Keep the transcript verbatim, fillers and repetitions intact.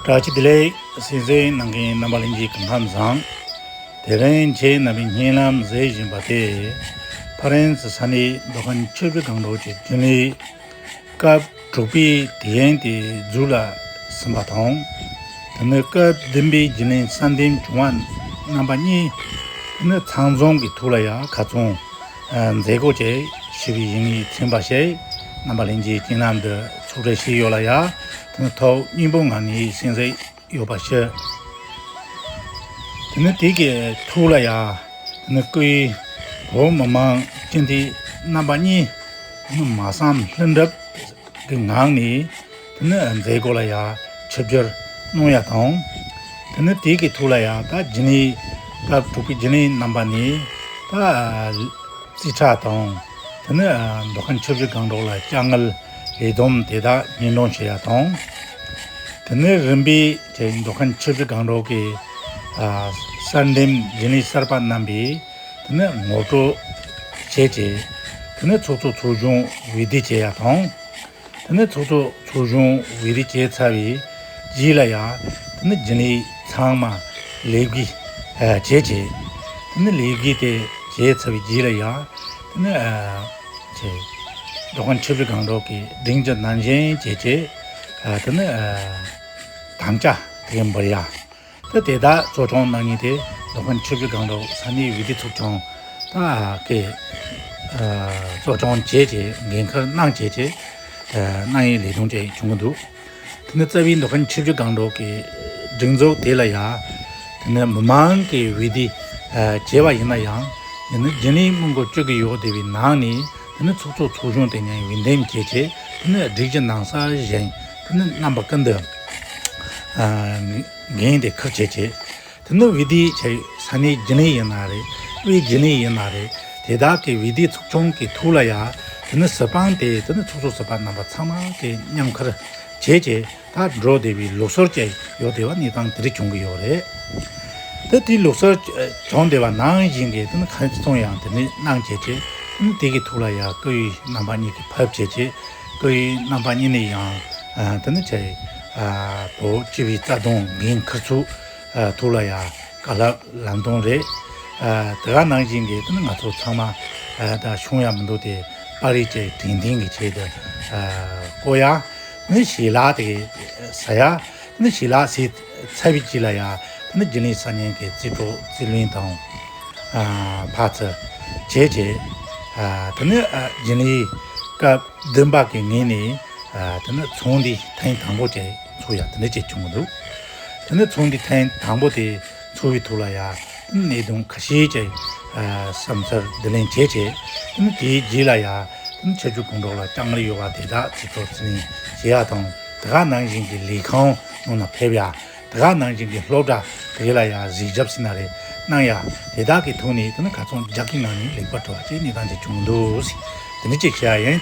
བཀྲ་ཤིས་བདེ་ལེགས། གསན་གཟིགས་གནང་མཁན་རྣམ་པ་ལྷན་རྒྱས་སྐུ་ཁམས་བཟང་། དེ་རིང་ཁྱེད་རྣམ་པའི་སྙན་ལམ་མཛད་བཞིན་པ་དེ། ཕ་རན་སི་ས་གནས་མདོ་ཁམས་ཆུ་བཞི་སྒང་དྲུག་གི་རྒྱུན་ལས་སྐབས་དྲུག་པའི་དུས་ཡུན་དེ་མཇུག་ལ་ཟིན་པ་དང་། དེ་ནས་སྐབས་བདུན་པའི་རྒྱུན་ལས་གསར་འདེམས་བྱུང་བ་རྣམ་པ་གཉིས་དེ་ནས་ཚང་འཛོམས་ཀྱི་ཐོག་ལ་ཡང་ཁ་ཚོན་མཛད་སྒོ་བཅས་ཞུས་པའི་ཡིན་ངེས་ཚན་པ་ཞིག་རྣམ་པ་ལྷན་རྒྱས་སྙན་ལམ་དུ་ཚོགས་གྲལ་ཞིག་ཡོད་ལ་ཡང་དེ་ནས་ཐོག་སྙིང་པོ་ངང་ནས་གསན་གཟིགས་ཡོད་པ་ཞིག་དེ་ནི་དེ་གི་ཐུགས་ལ་ཡ། དེ་ནི་སྐུའི་བོད་མི་མང་སྤྱི་འཐུས་རྣམ་པ་གཉིས། དེ་ནི་མ་བསམ་ལྷུན་གྲུབ་ཀྱི་ངང་ནས་དེ་ནི་མཛད་སྒོ་ལ་ཡ་ཆིབས་བསྒྱུར་གནང་ཡ་དང་། དེ་ནི་དེ་གི་ཐུགས་ལ་ཡ་ད་རྒྱུན་ལས་སྐབས་དྲུག་པའི་རྒྱུན་ལས་རྣམ་པ་ནས་ད། རྩིས་ཁྲ་དང་། དེ་ནས་མདོ་ཁམས་ཆུ་བཞི་སྒང་དྲུག་ལ་དཀའ་ངལ་ལས་བསྡོམས་དེ་དག་སྙན་སྒྲོན་བྱེད་ཡ་དང་། དེ་ནས་རིམ་པས་དེ་མདོ་ཁམས་ཆུ་བཞི་སྒང་དྲུག་གི་གསར་འདེམས་རྒྱུན་ལས་གསར་པ་རྣམ་པས་དེ་ནས་ངོ་སྤྲོད་བྱས་རྗེས། དེ་ནས་ཚོགས་གཙོ་ཚོགས་གཞོན་འོས་བསྡུ་བྱེད་ཡ་དང་། དེ་ནས་ཚོགས་གཙོ་ཚོགས་གཞོན་འོས་བསྡུ་བྱས་ཚར་བའི་རྗེས་ལ་ཡང་དེ་ནས་རྒྱུན་ལས་ཚང་མ་ལས་བགོས་བྱས་རྗེས། དེ་ནས་ལས་བགོས་དེ་བྱས་ཚར་བའི་རྗེས་ལ་ཡང་དེ་ནས་ཨ་ཅེ་མདོ་ཁམས་ཆུ་བཞི་སྒང་དྲུག་གི་སྒྲིག་གཞི་ནང་བཞིན་བྱས་རྗེས། ཨ་དེ་ནས་ཨ་དམ་བཅའ་དེ་འབུལ་ཡ། ད་དེ་དག་གཙོ་སྐྱོང་གནང་མཁན་དེ་མདོ་ཁམས་ཆུ་བཞི་སྒང་དྲུག་ས་གནས་འོས་བསྡུ་ཚོགས་ཆུང་དག་གིས་ཨ་གཙོ་སྐྱོང་བྱས་རྗེས་འགན་འཁུར་གནང་བྱས་རྗེས་ཨ་གནང་ཡའི་ལས་དོན་ཅིག་བྱུང་གི་འདུག་དེ་ནས་རྩ་བའི་མདོ་ཁམས་ཆུ་བཞི་སྒང་དྲུག་གི་སྒྲིག་འཛུགས་དེ་ལ་ཡ། དེ་ནས་མི་མང་གི་འོས་བསྡུ་ཨ་བྱས་པ་ཡིན་ན་ཡང་། ཡིན་ན་རྒྱུན་ལས་མི་འགོ་བཅུག་གི་ཡོད་བསྡད་པའི་ནང་ནས་དེ་ནས་ཚོགས་གཙོ་ཚོགས་གཞོན་དེ་ཉིད་འོས་འདེམས་བྱས་རྗེས་དེ་ནས་སྒྲིག་གཞི་ནང་གསལ་བཞིན་དེ་ནས་རྣམ་པ་ཀུན་ཏུ་ཨ་འགན་དེ་འཁུར་བྱས་རྗེས། དེ་ནི་འོས་བསྡུ་བྱས་ས་གནས་རྒྱུན་ལས་ཡིན་ན་རེད། དབུས་རྒྱུན་ལས་ཡིན་ན་རེད། དེ་དག་གི་འོས་བསྡུ་ཚོགས་ཆུང་གི་ཐོག་ལ་ཡ། དེ་ནི་གཟི་དཔང་དེ་དེ་ནི་ཚོགས་གཙོ་ཟུར་པ་རྣམ་པ་ཚང་མ་གི་མཉམ་འཁུར་བྱས་རྗེས་ད་འགྲོ་བསྡད་པའི་ལུགས་སྲོལ་ཅིག་ཡོད་བསྡད་པ་གནས་སྟངས་དེ་རིགས་བྱུང་གི་ཡོད་རེད། ད་དེའི་ལུགས་སྲོལ་བྱུང་བསྡད་པ་ནང་བཞིན་གྱི་དེ་ནི་ཁ་སང་ཡང་དེ་ནི་གནང་བྱས་རྗེས་དེ་ནི་དེ་གི་ཐོག་ལ་ཡ་སྐུའི་རྣམ་པ་གཉིས་ཀྱི་ཕབ་བྱས་རྗེས་སྐུའི་རྣམ་པ་གཉིས་ནས་ཡང་དེ་ནི་ཅིག་བོད་སྤྱི་པའི་རྩ་དོན་འགན་འཁུར་ཚུལ། ཐུགས་ལ་ཡ་བཀའ་སློབ་ལམ་སྟོན་རེད། དེ་ག་ནང་བཞིན་གྱི་དེ་ནི་ང་ཚོ་ཚང་མ་ད་བྱུང་ཡ་མི་འདུག་དེ་པར་རིས་ཅིག་དྲན་རྟེན་གྱི་ཆེད་དུ་བཀོད་ཡ། དེ་ནི་ཞལ་ལག་དེ་ཟ་ཡ། དེ་ནི་ཞལ་ལག་ཟས་ཚར་བའི་རྗེས་ལ་ཡ་དེ་ནི་རྒྱུན་ལས་གསར་རྙིང་གི་རྩིས་སྤྲོད་རྩིས་ལེན་དང་ཕར་ཚུར་བྱས་རྗེས་དེ་ནི་རྒྱུན་ལས་སྐབས་བདུན་པ་གི་ངོས་ནས། དེ་ནས་ཚོགས་འདུ་ཐེངས་དང་པོ་ཅིག་ཚོགས་ཡ་དེ་འདྲ་ཅིག་བྱུང་གི་འདུག་དེ་ནས་ཚོགས་འདུ་ཐེངས་དང་པོ་དེ་ཚོགས་པའི་ཐོག་ལ་ཡ་གནད་དོན་ཁ་ཤས་ཅིག་བསམ་ཚུལ་བསྡུ་ལེན་བྱས་རྗེས་དེ་ནས་དེའི་རྗེས་ལ་ཡ་དེ་ནས་ཆབ་སྲིད་གོམ་བགྲོད་ལ་དཀའ་ངལ་ཡོད་པ་དེ་དག་རྩིས་སྤྲོད་རྩིས་ལེན་བྱེད་ཡ་དང་དེ་ག་ནང་བཞིན་གྱི་ལས་ཁང་ནང་ན་ཕེབས་ཡ། དེ་ག་ནང་བཞིན་གྱི་སློབ་གྲྭ་དེ་ལ་ཡང་གཟིགས་ཞིབ་ཟེར་ན་རེད་གནང་ཡ། དེ་དག་གི་ཐོག་ནས་དེ་ནི་ཁ་ཚོན་རྒྱག་གི་ངང་ནས་ལེགས་པར་གྲུབ་པ་ཅིག་གནས་སྟངས་ཅིག་བྱུང་འདུག་ཟེར། དེ་འདྲ་ཅིག་བཤད་ཡ་ཡིན།